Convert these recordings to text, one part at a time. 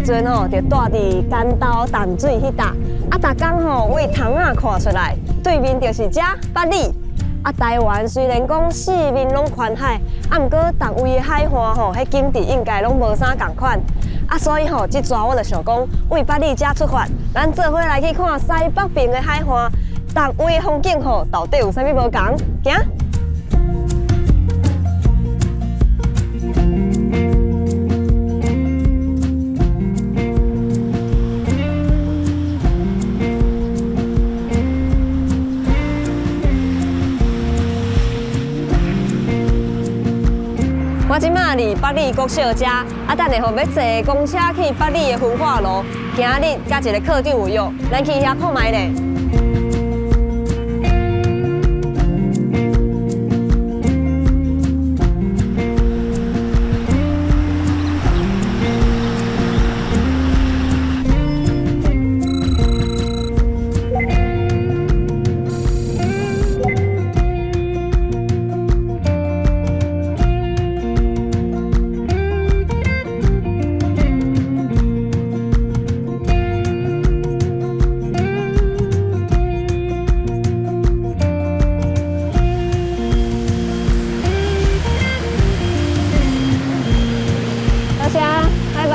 陣吼，就蹛佇關渡淡水彼搭，啊，逐工吼對窗仔看出來，對面就是遮八里。啊，台灣雖然講四面攏環海，啊，毋過逐位的海岸吼，彼景致應該攏無啥仝款。啊，所以吼，這逝我就想講，對八里遮出發，咱做伙來去看西北爿的海岸，逐位的風景吼，到底有啥物無仝？行。我這馬佇八里國小遮，啊，等下吼欲坐公車去八里的焚化爐。今日佮一個課長有約，咱去遐看覓咧。多謝，拜拜。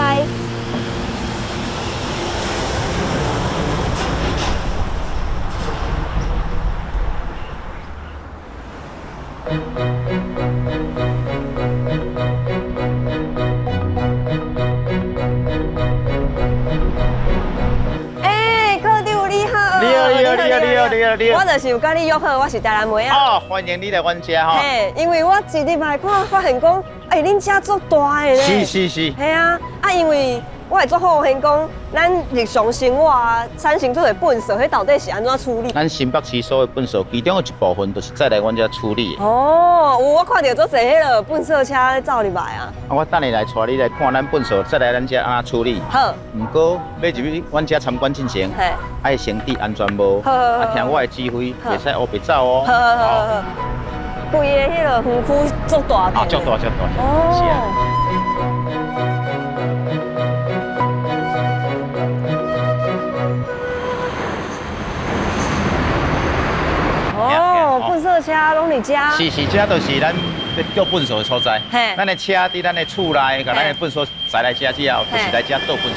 欸，課長你好。你好，你好，你好，你好，你好，你好。我就是有佮你約好，我是台南妹仔。哦，歡迎你來阮遮吼。嘿，因為我一入來看，發現講，欸，恁遮足大的咧。是是是。嘿啊，啊，因為我會足好奇講，咱日常生活產生出的糞埽，彼到底是按怎處理？咱新北市所有糞埽，其中有一部分就是載來阮遮處理的。哦，有我看著足濟彼个糞埽車走入來啊。啊，我等下來帶你來看咱糞埽載來咱遮按怎處理。好。毋過欲入去阮遮參觀之前，愛先戴安全帽，啊，聽我的指揮，袂使烏白走哦。好好好好。規个彼个園區足大片。啊，足大足大。哦。是啊。哦，糞埽車攏佇遮。是是，這就是咱咧倒糞埽的所在。咱的車佇咱的厝內，共咱的糞埽載來遮之後，就是來遮倒糞埽。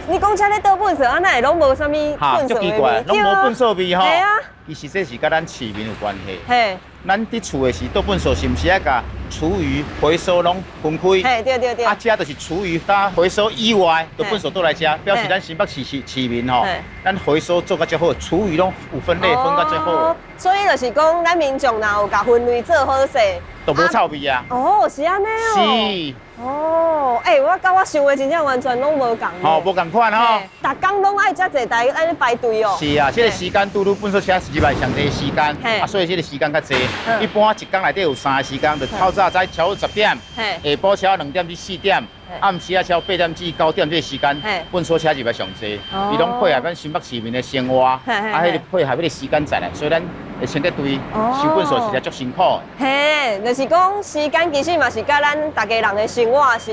你講遮咧倒糞埽，啊，哪會攏無啥物糞埽奇怪，攏無糞埽味吼。嘿啊。其實這是佮咱市民有關係。嘿。咱佇厝的時倒糞埽，是毋是愛共廚餘回收攏分開？嘿，對對對。啊，這就是廚餘佮回收以外，就糞埽倒來遮，表示咱新北市市民吼，咱回收做甲足好，廚餘攏有分類分甲足好。所以就是講，咱民眾若有共分類做好勢，就無臭味啊。哦，是按呢哦。是。哦，欸，我佮我想的真正完全攏無仝。吼，無仝款吼。逐工攏愛遮濟台按呢排隊哦。是啊，這個時間拄拄糞埽車入來上濟時間，啊，所以這個時間較濟。一般一工內底有三個時間，就透早早超10點，下晡超2點至4點，暗時啊超8點至9點這個時間，糞埽車入來上濟。伊攏配合咱新北市民的生活，啊，彼個配合彼個時間載來，所以咱的清潔隊收糞埽實在足辛苦的。嘿，就是講時間其實嘛是佮咱逐家人的生活是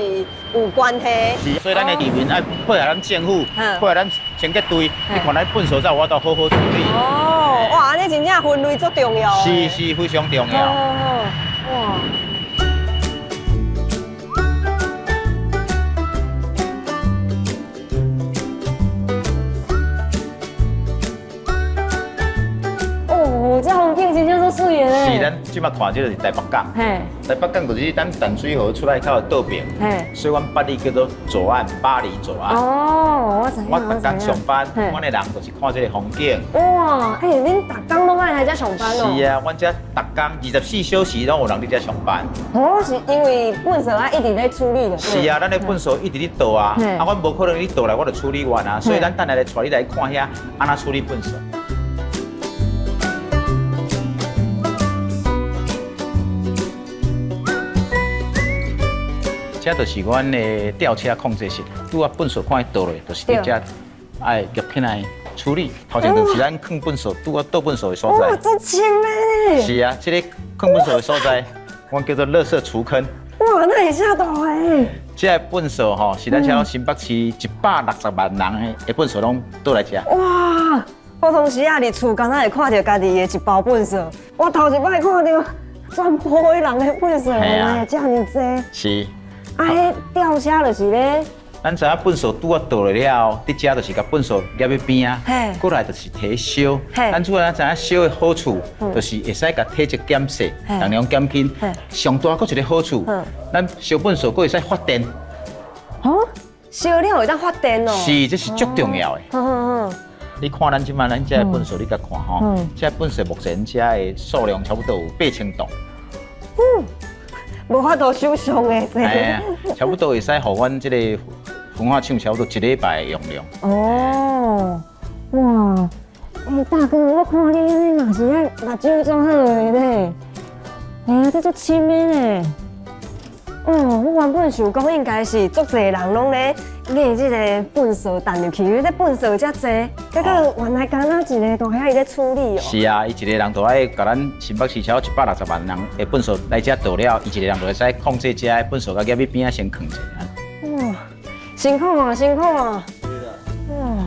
有關係。是，所以咱的市民愛配合咱政府，配合咱清潔隊，你看咱糞埽才有法度好好處理。哦，哇，按呢真正分類足重要。是是，非常重要。哇。哦，這風景真正足媠的咧。是，咱這馬看這個是台北港。嘿。台北港就是咱淡水河出來口的倒爿。嘿。所以阮八里叫做左岸，八里左岸。哦，我知影。我逐工上班，阮的人就是看這個風景。哇，欸，恁逐工攏愛來遮上班哦？是啊，阮遮逐工24小時攏有人佇遮上班。哦，是因為糞埽愛一直咧處理的。是啊，咱的糞埽一直咧倒啊，啊，阮無可能你倒來，我就處理完啊，所以咱等下來帶你來看遐按怎處理糞埽。這就是阮的吊車控制室，拄仔糞埽看伊倒落，就是佇遮愛夾起來處理。頭前就是咱囥糞埽，拄仔倒糞埽的所在。哇，足深的。是啊，這个囥糞埽的所在，阮叫做垃圾廚坑。哇，那會遮大个？這个糞掃吼，是咱遮新北市160萬人的糞掃攏倒來遮。哇！普通時啊，佇厝敢若會看著家己的一包糞掃，我頭一擺看著全部的人的糞掃，原來遮爾濟。是。啊，彼吊車就是咧。咱知影糞掃拄仔倒落了後，佇遮就是共糞掃攑去邊仔，過來就是提燒。咱主要咱知影燒的好處，就是會使共體積減細，重量減輕。上大閣一个好處，咱燒糞掃閣會使發電。哦，燒了會當發電哦。是，這是足重要的。你看咱這擺咱這个糞掃，你共看吼，這个糞掃目前遮的數量差不多有8000噸。無法度想像的，哎呀，差不多會使予阮這个焚化廠差不多一禮拜的用量。哦，哇，欸，大哥，我看你按呢嘛是咧目睭做好的咧，哎呀，這足深的呢。哦，我原本想講應該是足濟人攏咧挾這個糞掃擲入去，因為這糞掃遮濟，結果原來敢若一个大兄伊咧處理哦。是啊，伊一个人就愛共咱新北市超過160萬人的糞掃來遮倒了，伊一个人就會使控制遮的糞掃，共攑去邊仔先囥者。哇，辛苦啊，辛苦啊！哇，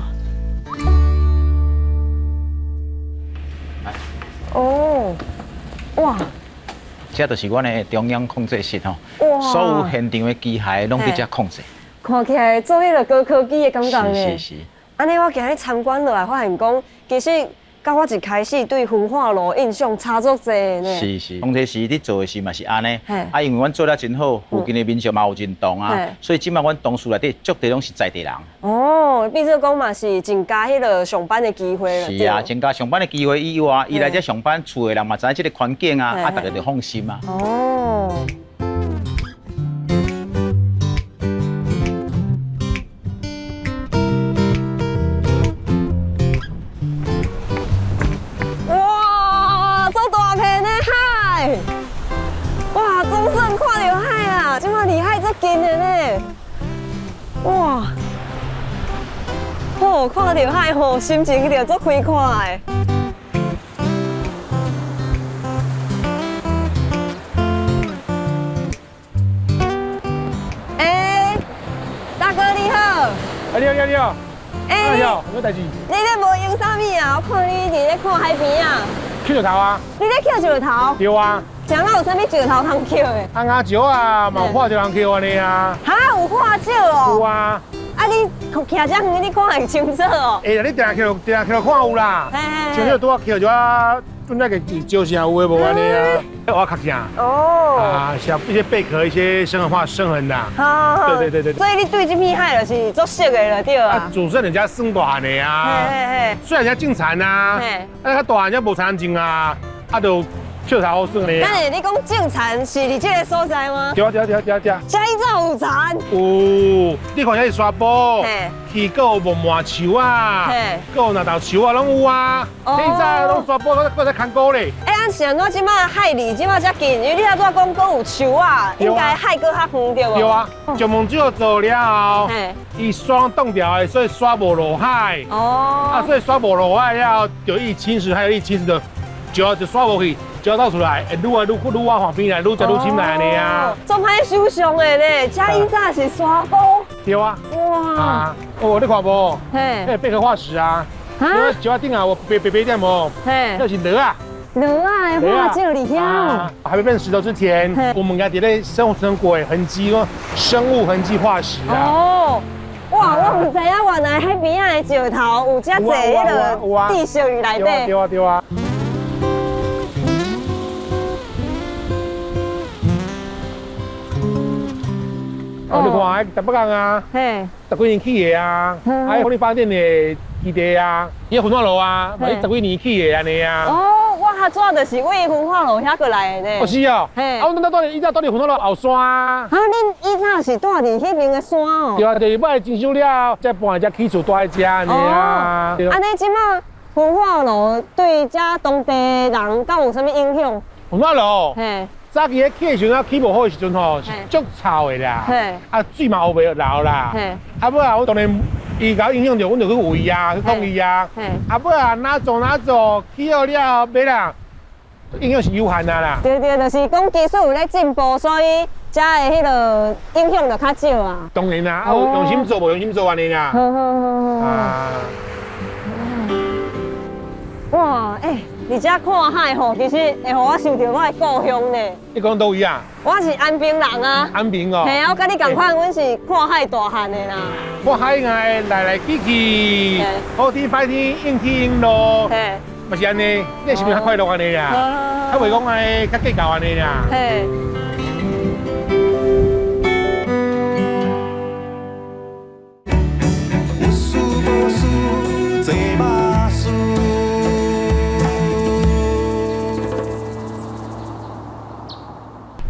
哦，哇。這就是阮的中央控制室吼，所有現場的機械攏佇遮控制。看起來做彼个高科技的感覺呢。是是是。按呢，我今日參觀落來，發現講，其實佮我一開始對焚化爐印象差足濟的呢。是是，當初時佇做的時嘛是按呢，啊，因為阮做了真好，附近的民眾嘛有認同啊，所以這擺阮同事內底足濟攏是在地人。哦，變做講嘛是增加彼个上班的機會了。是啊，增加上班的機會以外，伊來遮上班，厝的人嘛知影這个環境啊，啊，大家就放心啊。哦。哇，這大片的海！哇，總算看著海啊！這擺離海這近的呢。哇，好，看著海吼，心情就足開闊的。欸，大哥你好。哎，你好，你好，你好。欸，你好，什麼代誌？你咧無閒啥物啊？我看你佇咧看海邊啊。抾石頭啊？你咧抾石頭？對啊。啥人有啥物石頭通抾的？紅仔石啊，嘛有化石通抾按呢啊。哈，有化石哦。有啊。啊，你徛遮遠，你看會清楚哦？會啦，你定定抾，定定抾看有啦。像你拄仔抾就啊，准那个石啥有的無按呢啊。我較驚。哦。啊，像一些貝殼、一些生化生痕啦。好。對對對對。所以你對這片海就是足熟的了，對啊。主持人家算大漢的啊。雖然人家種田啊，啊，較大漢才無田種啊，啊，就抾頭好耍咧。等下你講種田是佇這个所在嗎？對啊對啊對啊對啊對啊。遮以前有田？有，你看遐是沙坡，去閣有木麻樹啊，閣有蘆豆樹啊，攏有啊。以前攏沙坡，閣在牽鼓咧。欸，啊是按怎這擺海離這擺遮近？因為你頭拄仔講閣有樹啊，應該海閣較遠對無？對啊，石門水做了後，伊沙凍掉的，所以沙無落海。哦。啊，所以沙無落海了後，就伊侵蝕，還有伊侵蝕就就沙無去。就倒出來，會愈來愈愈往旁邊來，愈食愈深來按呢啊。足歹想像的咧，遮以前是沙坡。對啊。哇。啊，哦，你看無？嘿。彼貝殼化石啊。哈。石仔頂啊，有白白白點無？嘿。那是螺仔。螺仔的化石佇遐。還沒變石頭之前，我們家佇咧生物成果的痕跡，生物痕跡化石啊。哦。哇，我毋知影原來海邊仔的石頭有遮濟彼个知識佇內底。對啊對啊。哦，你看，台北港啊，十幾年起的啊，啊，火力發電的基地啊，伊个焚化爐啊，嘛是十幾年起的按呢啊。哦，我較早就是為焚化爐遐過來的呢。哦，是哦。啊，阮那住，以前住佇焚化爐後山啊。啊，恁以前是住佇彼邊的山哦。對啊，就是尾裝修了，才搬來遮起厝住佇遮按呢啊。按呢這擺焚化爐對遮當地人敢有啥物影響？焚化爐。早期彼起的時陣，起無好的時陣吼，是足臭的啦。啊，水嘛烏白流啦。啊，尾啊，我當然伊共影響著，阮就去圍啊，去抗議啊。啊，尾啊，哪做哪做，起好了後，尾啦，影響是有限啊啦。對對，就是講技術有咧進步，所以才會彼个影響就較少啊。當然啦，啊有用心做無用心做按呢啦。好好好好。啊。哇，欸，佇遮看海吼，其實會予我想著我的故鄉呢。你講佗位啊？我是安平人啊。安平哦。嘿啊，我佮你仝款，阮是看海大漢的啦。看海岸來來去去，好天歹天，應起應落，嘛是按呢，你是毋是較快樂按呢啦？較袂講按呢較計較按呢啦。嘿。有事無事做馬事。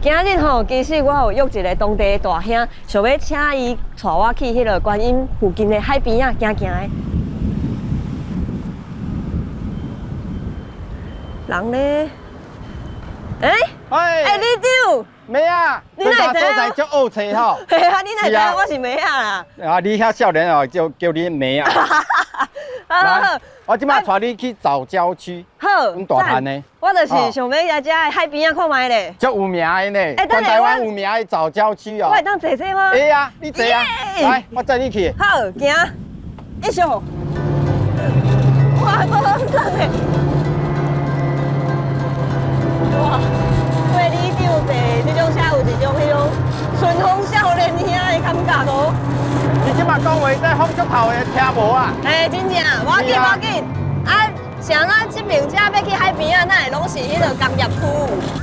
今日吼，其實我有約一個當地的大兄，想欲請伊帶我去彼个觀音附近的海邊仔行行的。人咧？欸？欸，里長，妹仔，你哪會知所在足惡找吼？嘿啊，你哪會知我是妹仔啦？啊，你遐少年哦，叫叫你妹仔。好，我這擺帶你去藻礁區，好，阮大潭的。我就是想欲來遮的海邊仔看覓咧。足有名的呢，全台灣有名的藻礁區哦。我會當坐這嗎？會啊，你坐啊，來，我載你去。好，行，一上。哇，足好耍的。哇，陪里長坐這種車有一種彼種春風少年兄的感覺哦。你這擺講話，這風足透的，聽無啊？欸，真正，無要緊，無要緊。啊，像啊，這爿遮欲去海邊仔，哪會攏是彼个工業區？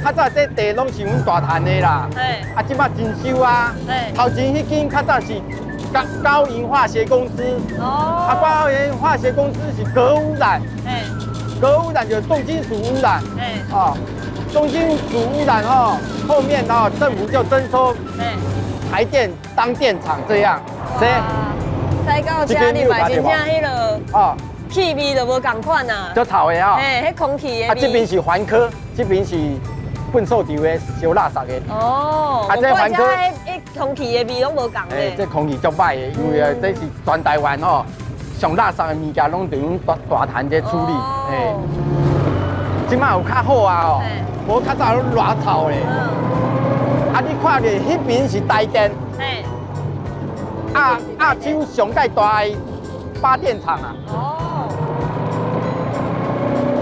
較早這地攏是阮大潭的啦。啊，這擺徵收啊。頭前彼間較早是高高銀化學公司。哦。啊，高銀化學公司是鎘污染。鎘污染就是重金屬污染。哦，重金屬污染哦，後面哦政府就徵收台電當電廠這樣。哇！駛到遮你嘛真正彼个哦，氣味就無仝款啊。足臭的哦。嘿，彼空氣的味。啊，這邊是環科，這邊是糞掃場的燒垃圾的。哦。啊，這環科，彼空氣的味攏無仝的。這空氣足歹的，因為啊，這是全台灣哦，上垃圾的物件攏佇阮大大潭這處理。嘿。這擺有較好啊哦，無較早攏偌臭的。啊，你看著彼邊是台電。亞亞洲上蓋大的發電廠啊！哦，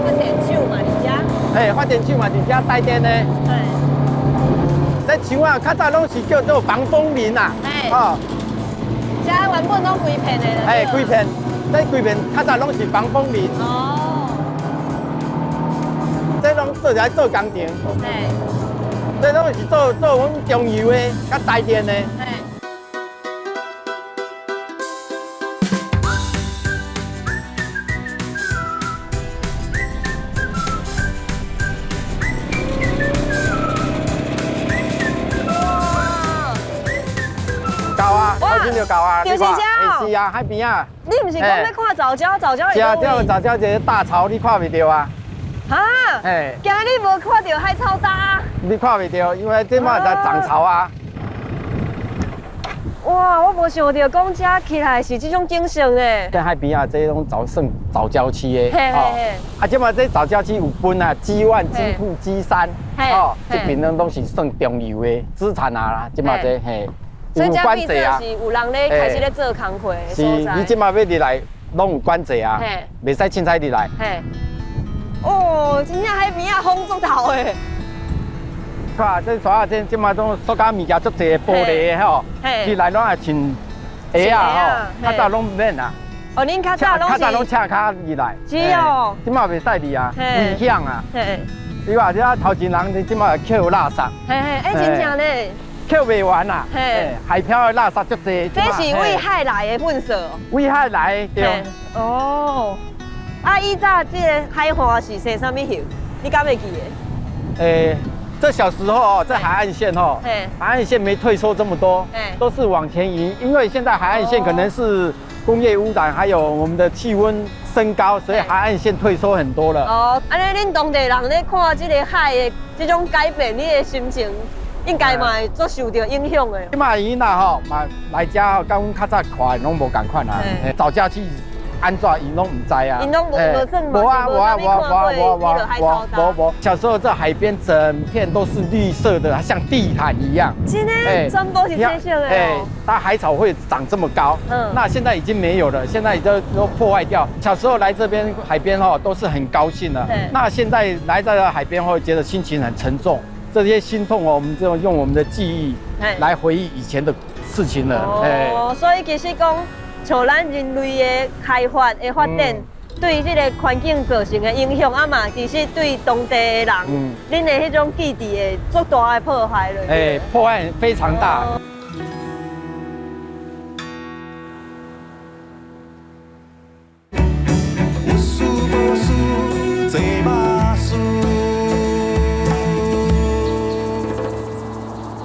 發電廠嘛佇遮。嘿，發電廠嘛佇遮台電的。嘿。這樹啊，較早攏是叫做防風林啊。嘿。哦。遮原本攏規片的。嘿，規片，這規片較早攏是防風林。哦。這攏做來做工程。嘿。這攏是做做阮中油的、佮台電的。嘿。就到啊！就是這。是啊，海邊啊。你毋是講欲看藻礁？藻礁是啊，這個藻礁一个大潮，你看袂著啊？哈？嘿。今日無看著海草礁。你看袂著，因為這馬在漲潮啊。哇！我無想著講遮起來是這種景色呢。在海邊啊，這攏藻算藻礁區的。嘿嘿嘿。啊，這馬這藻礁區有分啊，基萬、基埔、基山，哦，這邊攏攏是算中油的資產啊啦，這馬這嘿。所以這變做是有人咧開始咧做工課的所在。是，你這馬欲入來，攏有管制啊，袂使凊彩入來。嘿。哦，真正海邊仔風足透的。看，這沙仔這這馬種塑膠物件足濟，玻璃的吼，入來攏會穿鞋啊吼，較早攏毋免啊。哦，恁較早攏較早攏赤跤入來。是哦。這馬袂使入啊，危險啊。嘿。你話這頭前人這馬抾垃圾。嘿嘿，欸，真正咧。抾袂完啦，嘿，海漂的垃圾足濟。這是為海來的糞掃。為海來的，對。哦，啊，以早這个海岸是生啥物魚？你敢會記得？欸，這小時候哦，在海岸線哦，海岸線沒退縮這麼多，都是往前移，因為現在海岸線可能是工業污染，還有我們的氣溫升高，所以海岸線退縮很多了。哦，按呢，恁當地人咧看這个海的這種改變，你的心情？應該嘛會足受著影響的。這馬囡仔吼嘛來遮吼，佮阮較早看的攏無仝款啊。藻礁區按怎𪜶攏毋知啊。𪜶攏無無算無啊無啊無無無無無。小時候在海邊，整片都是綠色的，像地毯一樣。真的，全部是青色的。哎，它海草會長這麼高。那現在已經沒有了，現在都破壞掉。小時候來這邊海邊吼，都是很高興的。那現在來到海邊會覺得心情很沉重，這些心痛哦，我們就用我們的記憶來回憶以前的事情了。哦，所以其實講，像咱人類的開發的發展，對這個環境造成的影響，啊嘛，其實對當地的人，恁的彼種記憶會足大的破壞了。哎，破壞非常大。